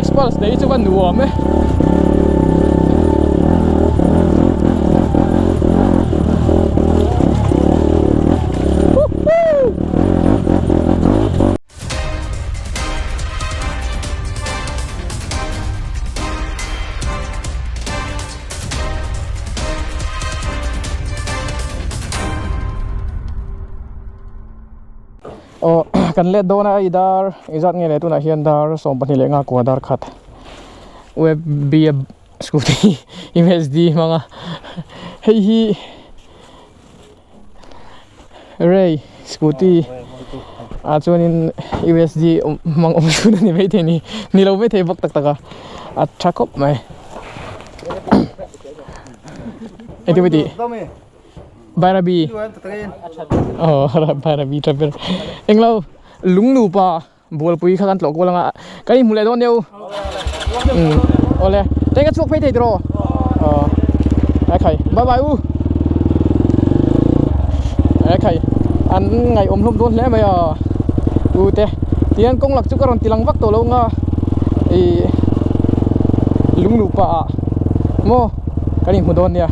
Xpulse nei chu va nuam e. Aw kan let dawn a i dar engzat nge le tunah hian dar 25 kua dar khat web b scooty msd hmang a hei hi Ray scooty ah chuanin usd hmang awm chhun a ni maithei a ni ni lo maithei bawk tak tak a a tha khawp mai engtin maw tih Bairabi aw Bairabi tha ber englo lung nupa Bualpui kha kan tlawh kual anga kan inhmu leh dawn nia u umm awle teng ka chhuak phei thei tiraw aw ai khai bye bye u ai khai an ngaihawm hlawm dawn hle mai a u te tihian kawng lak chu ka rawn ti lang vak tawh lo anga ih lung nupa ah maw kan inhmu dawn nia.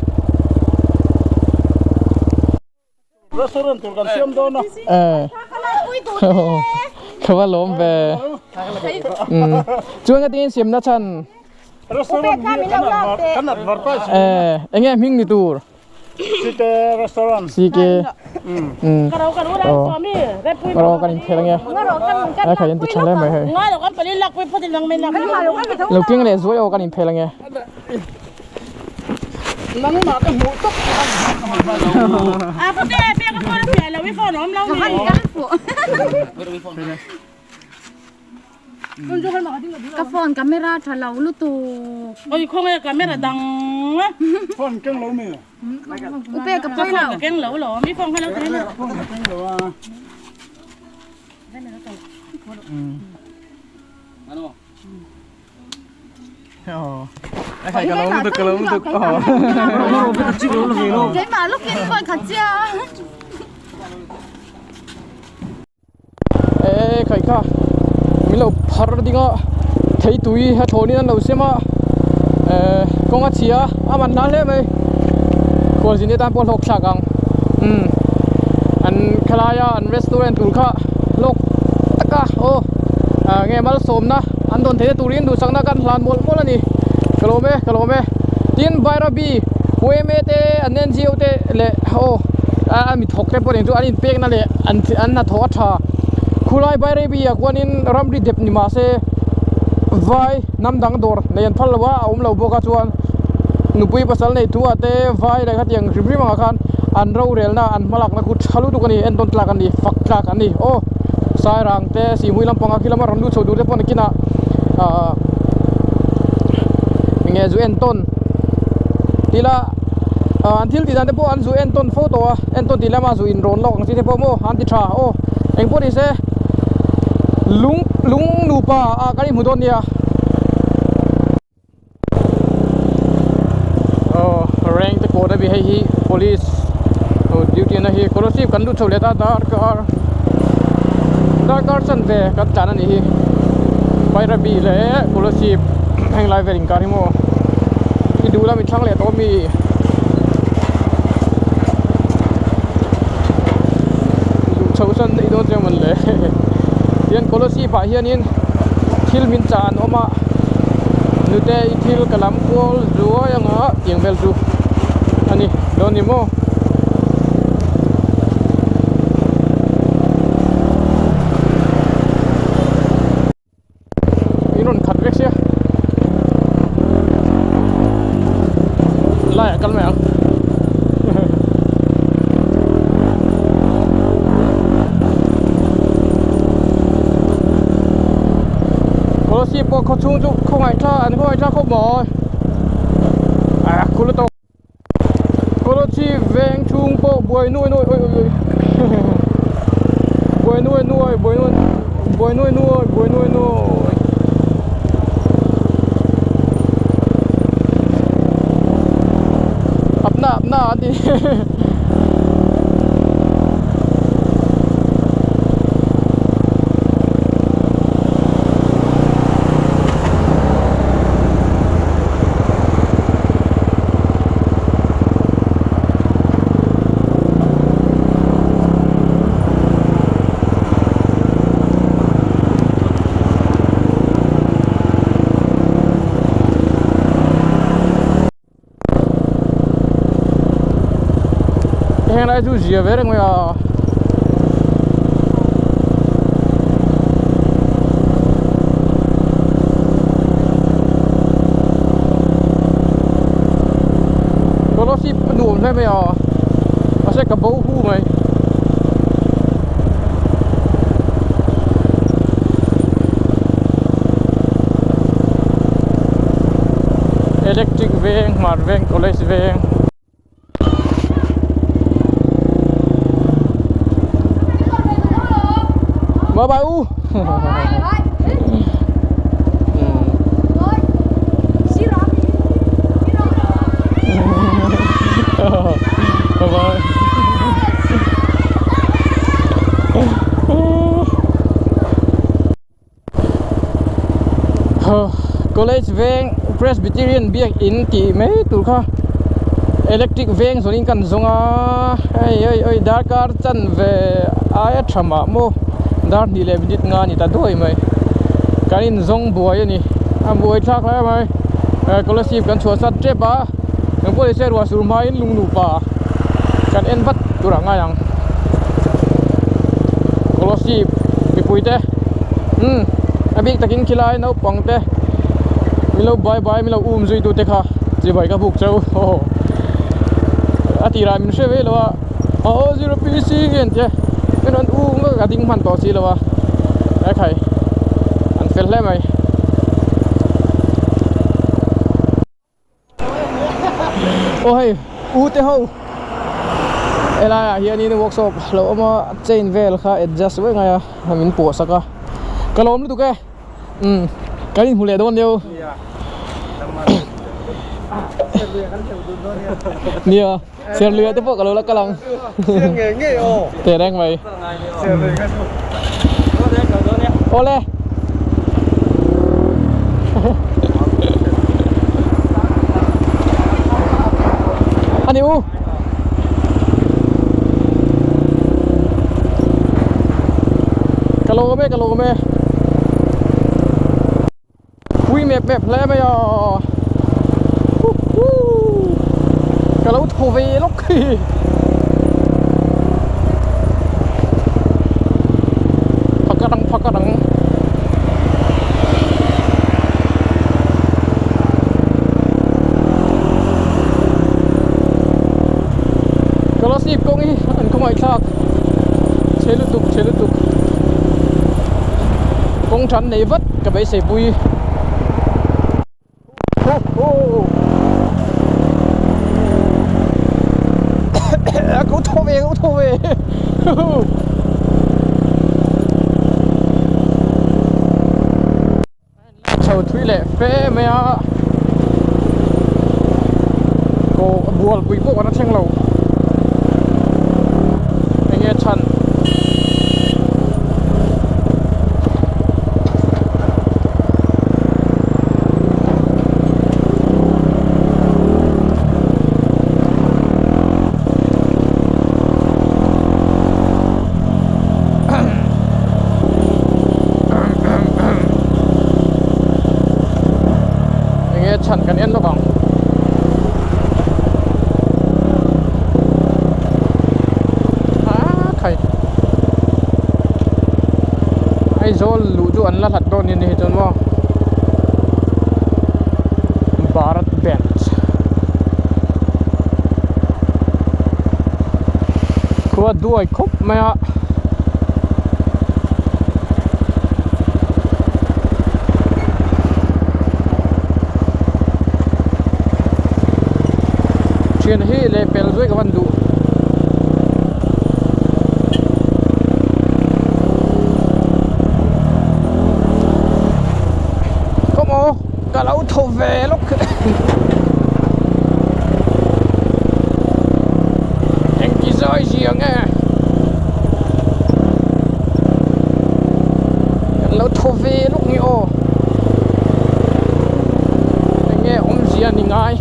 Restaurant tur kan siam dawn a. Eh. Ka va lawm ve. Chuan ka tingin siam na chhan. Restaurant hi kan kan advertise. Eh, enge hming ni tur. CK restaurant. CK. Um. Ro kan in phel ange. Ai kha in ti tha le mai hei. Lo keng leh zuai aw kan in phel ange. Nangmah ka hmuh tawp Ka phone camera tha lo lutuk. Oi khawnge camera dang a. Phone keng lo mi. Upe ka pawi lo. Ka keng lo lo mi phone kha lo thei na. Phone ka keng lo a. Keimah lukin phone khat chia. E khai kha min lo phar ding a thei tui a thlawnin an lo sem a eh kawng a chhia a man hla hle mai khualzin te tan pawh hlawk thlak ang umm an khalaia an restaurant tur kha hlawk tak a aw ah nge malsawmna an dawn theihna turin duhsakna kan hlan mawlh mawlh a ni ka lawm e ka lawm e tin Bairabi yma te an ngo te leh aw a mi thawk te pawh nen chu an inpekna leh an an hnathawh a tha khulai Bairabi ah khuanin ramri dep ni mahse vai hnam dang dawr nei an phal lo a a awm lo bawk a chuan nupui pasal nei thu ah te vai leh khatiang hrim hrim ang ah khan an rorelna an hmalakna khu tha lutuk a ni entawn tlak a ni fak tlak a ni aw sairang te sihhmui lampang a khi lama rawn lut chho tur te pawh nakinah ahh enge zu entawn tila ah an thil tih dan te pawh an zu entawn fo tawh a entawn tih lama zu inrawn lawk ang chi te pawh maw an ti tha aw engpawh ni se lung lung nupa ah kan inhmu dawn nia. Aw rank te kawt a bi hei hi police aw duty na hi scholarship kan lut chho leh ta darkar darkar chanve kan tlan a nih hi Bairabi leh scholarship heng lai vel inkar hi maw i duh lam i thlang leh tawh ami duh chho chuan daih dawn chiang mawn le tihian scholarship ah hianin thil min chah an awm a nute i thil ka lam kual zuai anga tiang vel chu a ni dawn ni maw. In rawn khat vek sia laiah kal mai ang. Policy pawh khaw chhung chu khawngaih tha an khawngaih tha khawp mawi ah khul a tawk policy veng chhung pawh buai nuai nuai oi oi oi buai nuai nuai buai nuai buai nuai nuai buai nuai nuai apna apna an ti. chu zia ve reng mai a. Kolasib a nuam hle mai a mahse ka bo hu mai. Electric veng hmar veng college veng. Bye bye u. Bye bye. College veng Presbyterian biak in tih mai tur kha electric veng zawnin kan zawng a hei hei hei darkar chanve aia tha mah maw dar hnih leh minute nga a ni ta duai mai kan inzawng buai a ni a buai thlak hle mai scholarship kan chhuah sat tep a engpawh ni se ruah sur hmain lung nupa kan en vat tur ah ngai ang scholarship mipui te umm a bik takin khilai naupang te min lo bai bai min lo um zui tu te kha chibai ka buk cheu aw a tirah min hre ve lo a aw zero pc hian che min rawn um vek a ding hman tawh si lo a ekhai an fel hle mai. Aw hei u te ho helai ah hianin workshop lo awm a chain vel kha adjust vek ngai a min pawh sak a ka lawm lutuk e umm kan inhmu leh dawn nia nia serluia te pawh ka lo la kal ang teh reng mai awle. Ani u. Ka lawm e ka lawm e. Pui mep mep hle mai a. Ka lo thaw ve lawk hi. Phakar ang phakar ang. Kolasib kawng hi an khawngaihthlak chhe lutuk chhe lutuk kawng than nei vat ka beisei pui ho ho ka u thaw ve ka u thaw ve Chho thui leh fe mai a kaw bualpui pawh kan la thleng lo enge chhan Enge chhan kan en lawk ang. Ah khai. Aizawl luh chu an la hlat dawn ni hi chuan maw. Bharat Bench. Khua duai khawp mai a. Thian hi leh pel zui ka van duh. Come on, ka lo thaw ve lawk. Engti zai zia nge? Kan lo thaw ve lawk nge aw. Enge awmzia ni ngai.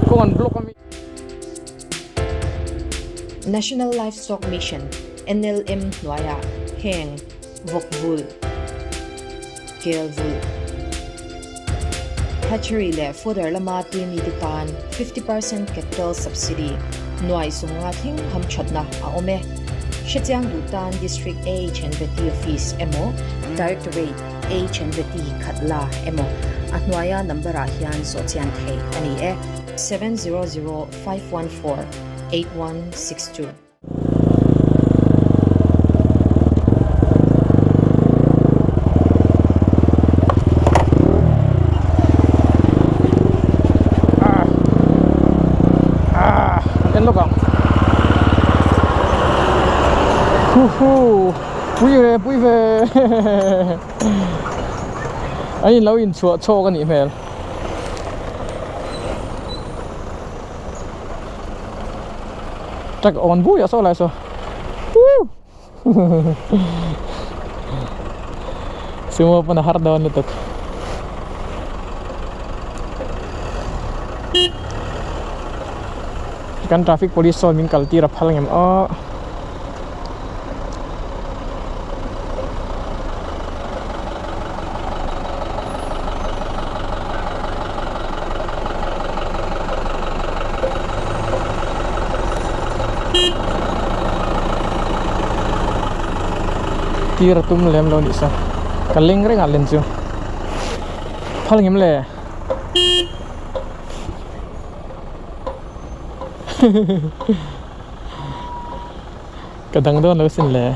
Kawng an block ami. National Livestock Mission, NLM, hnuaiah heng vawk vulh, kel vulh, Hatchery leh fodder lama tui mite tan 50% capital subsidy nuai sumnga thleng hamthatna a awm e. Hrechiang duh tan District AHNVT Office emaw Directorate AHNVT khat la emaw a hnuaia number ah hian zawhchian theih a ni e, 700 514 8162. En lawk ang hu hu pui ve pui ve an in lo inchhuah chhawk a nih hmel. Truck awn bui a saw lai saw woo sumo pawn a har dawn lutuk kan traffic police sawn min kal tir a phal ngem aw. Tir a tum lem lo nih sa ka leng reng ah len chu phal ngem le ka dang dawn lo sin le.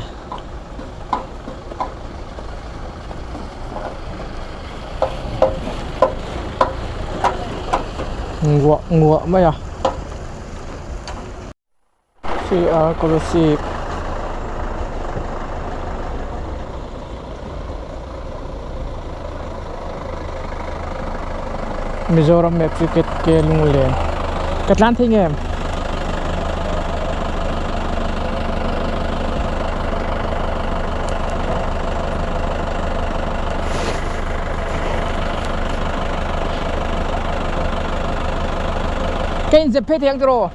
Nguah nguah mai a cr kolasib Mizoram map cricket ke lunglen ka tlan thei ngem. Ka inzep phei thei ang tiraw?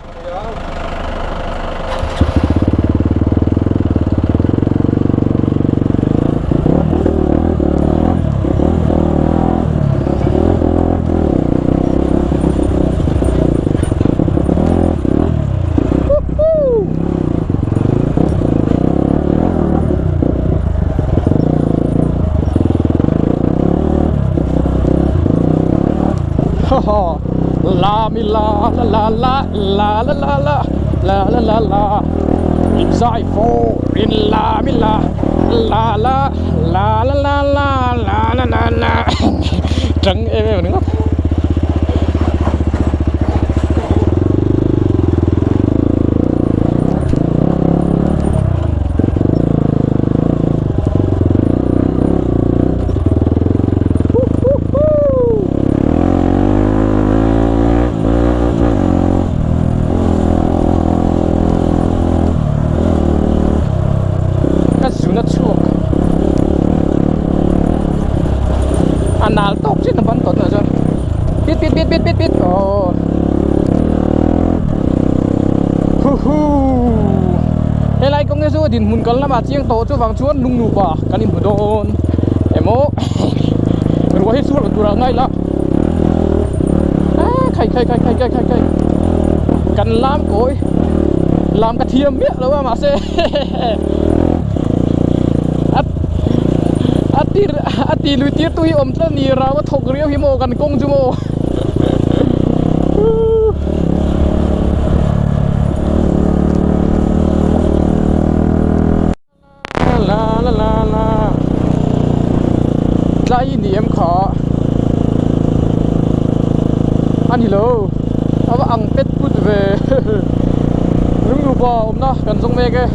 La mi la la la la la la la la la la la la in zai fo in la mi la la la la la la la la la la la trắng em em nữa Ka zun a chhuak a nal tawk chiah na ban tawh tunah chuan pit pit pit pit pit pit aww huhu helai kawng hi chu dinhmun kal lamah chiang tawh chuvang chuan lung nupa kan inhmu dawn emaw ruah hi chu rawn tur ah ngai la ah khai khai khai khai khai khai khai kan lam kawi lam ka thiam miah lo a mahse a a tir a ti lui tir tu hi awm tlat a ni rau a thawk riau hi maw kan kawng chu maw. La la la la tlai ni em kha a ni lo a va ang pet put ve lungnupa awmna kan zawng mek e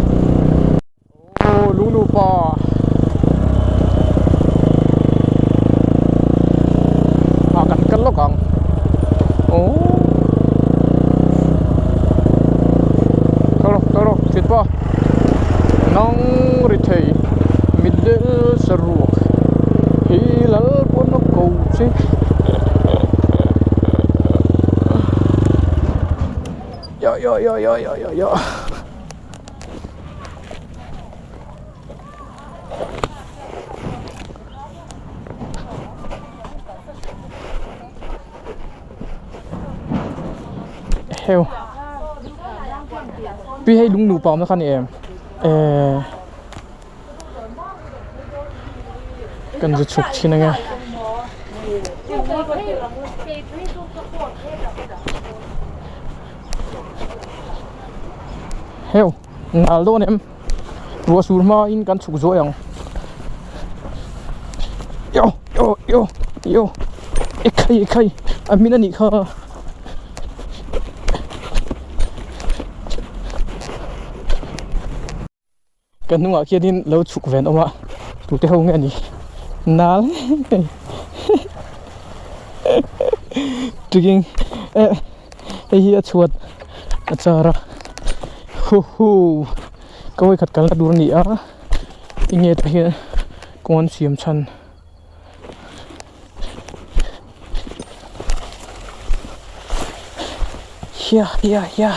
aw lungnupa. Ah kan kal lawk ang aw tawrh tawrh thit pawh nang ri thei middle saruak hi lal pawn a ko che yo yo yo yo yo yo yo. Heu pi hei lung nupa awmna kha a ni em ehh kan zu chhuk thin ange. Heu nal dawn em ruah sur hma in kan chhuk zuai ang yo yo yo yo ekhai ekhai a hmin a nih kha. Ka hnungah khianin lo chhuk ve an awm a tute ho nge a ni nal trekking eh hei hi a chhuat a char a huhu ka vawikhat kalna tur a ni a enge tah hian kawng an siam chhan. Hia hia hia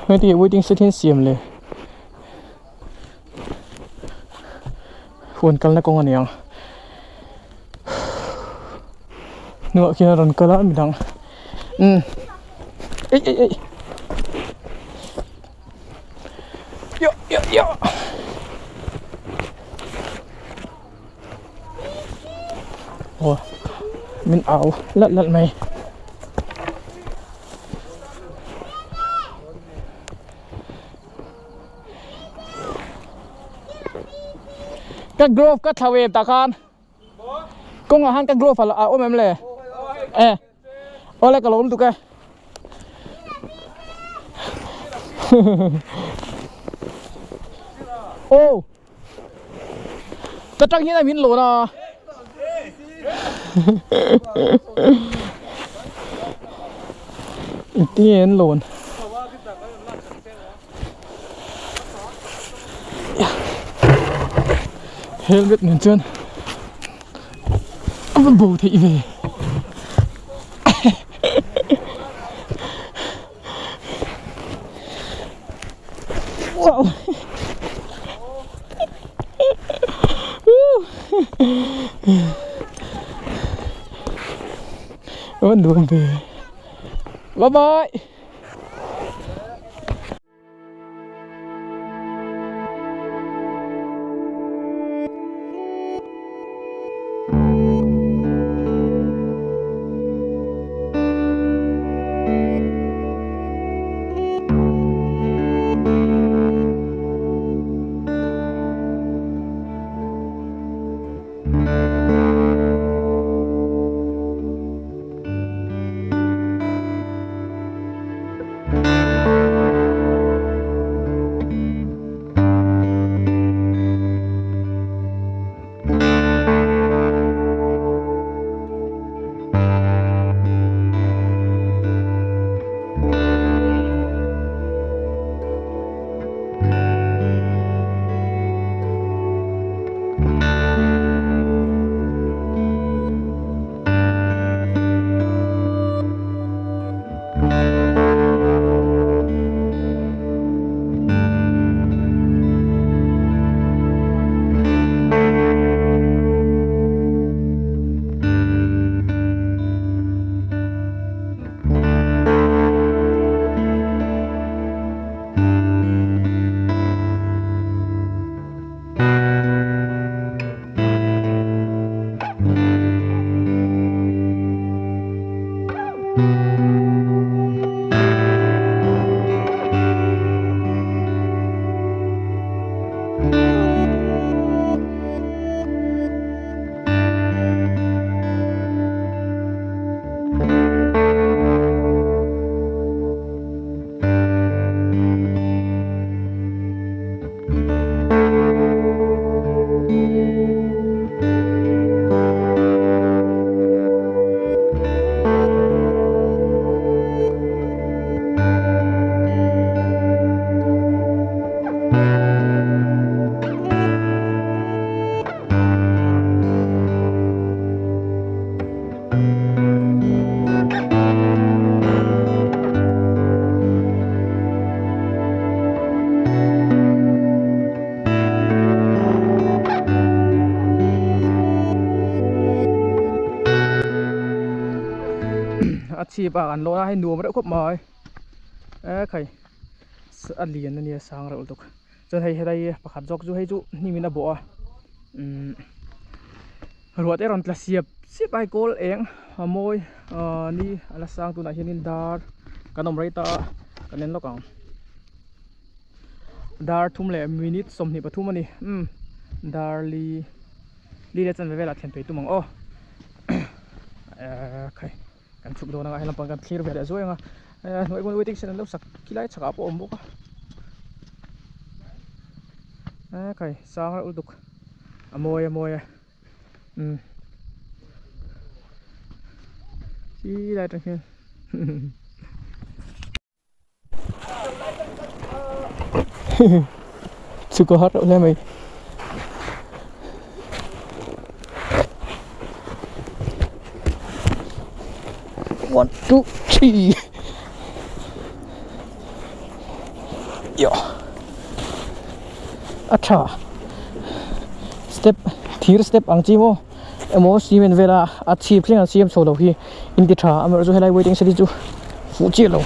heti waiting shed hi an siam le. Huan kalna kawng a ni ang hnuah khian a rawn kal a midang umm eih eih eih yo yo yo aw min au lalh lalh mai. Ka glove ka thla ve tah khan kawngah khan ka glove a awm em le e awle ka lo awm tuk e aw ta tang hian a min lawn a engtin nge an lawn helmet nen chuan a va bo theih ve wow a va nuam ve bye bye. A chhip ah an lawn a hei nuam reuh khawp mai. Ekhai a lian ania sang reuh lutuk chuan hei helai pakhat zawk chu hei chu hnim in a bawh a umm ruah te a rawn tla siap siap a hei kawl eng a mawi ahh ni a la sang tunah hianin dar kan awm rei ta a kan en lawk ang dar thum leh minute 23 a ni umm dar li li leh chanve velah thlen phei tum ang aw ekhai. Kan chhuk dawn anga helam pang kan thlir ve leh zuai anga hnuai kawng waiting shed an lo sak khilai chhakah pawh a awm bawk a ekhai sang reuh lutuk a mawi a mawi a umm chilai atang hian Chhuk a har reuh hle mai. One, two, three. Yo. A tha. Step thir step ang chi maw emaw cement vela a chhip thleng an siam chho lo hi. In ti tha amaherawhchu helai waiting shed hi chu fuh chiah lo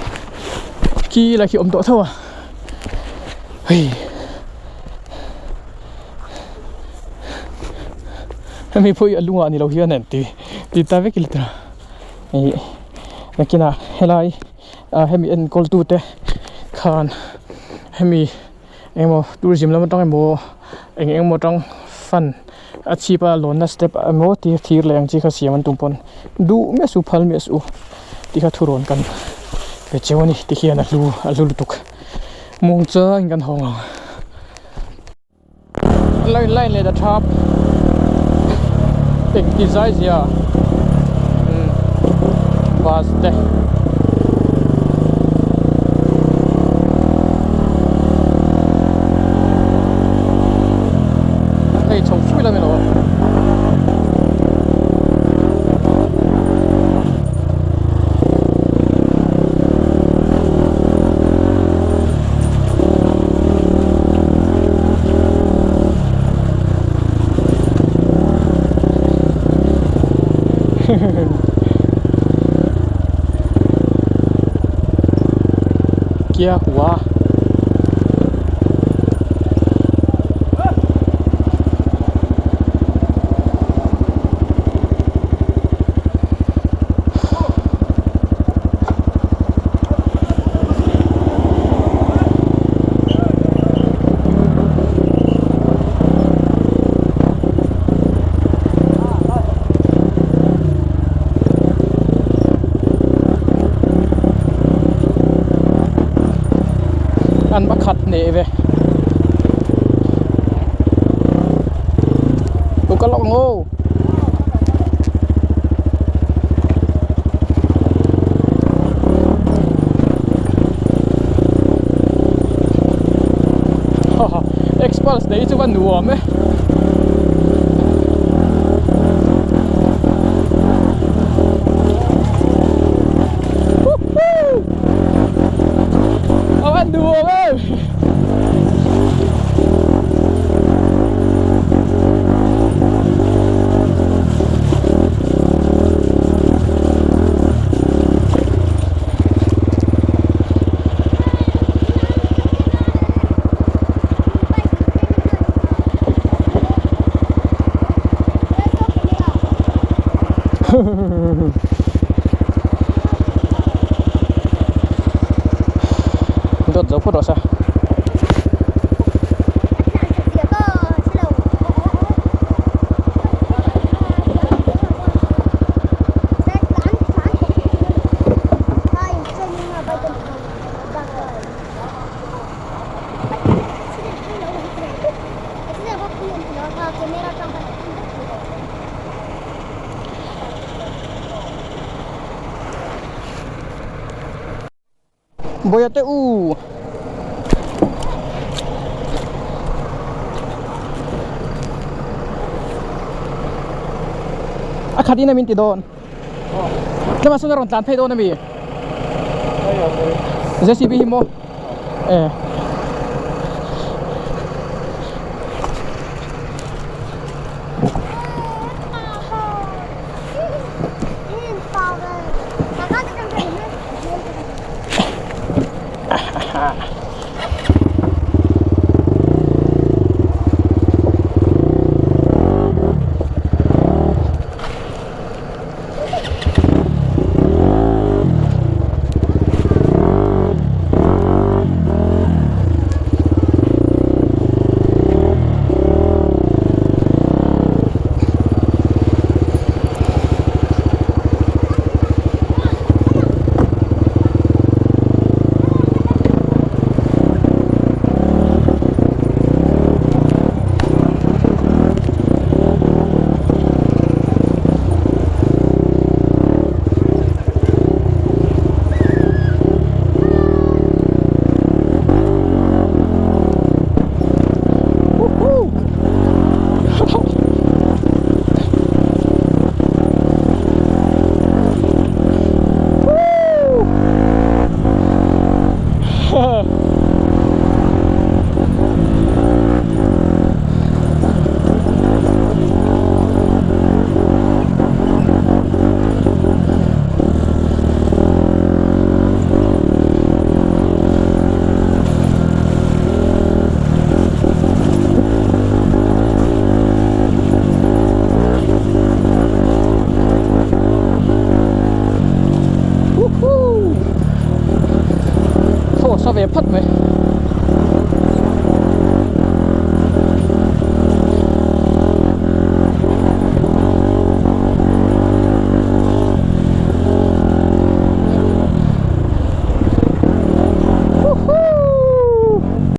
khi lai khi awm tawh tho a hei hemi pawh hi a lungah ni lo hian an ti ti ta vek ila tawh ih nakinah helai ah hemi enkawl tu te khan hemi engemaw tourism lam atang emaw eng eng emaw atang fund a chhip a lawnna step emaw tir thir leh ang chi kha siam an tum pawn duh miah suh phal miah suh tih kha thurawn kan pe cheu a ni ti hian a hlu a hlu lutuk mung chuan kan hawng ang line line leh ta thap engti zai zia umm bus te. Hei chho fui la ni lo a. Kia hua. An va khat hneh ve tu ka lawk ang aw Xpulse nei chu va nuam e. A va nuam em. Dawt zo phawt rawh se. Bawiha te u a khat in a min ti dawn tlema sawn a rawn tlan phei dawn a mi J_C_B hi maw e. sa ve phat mai.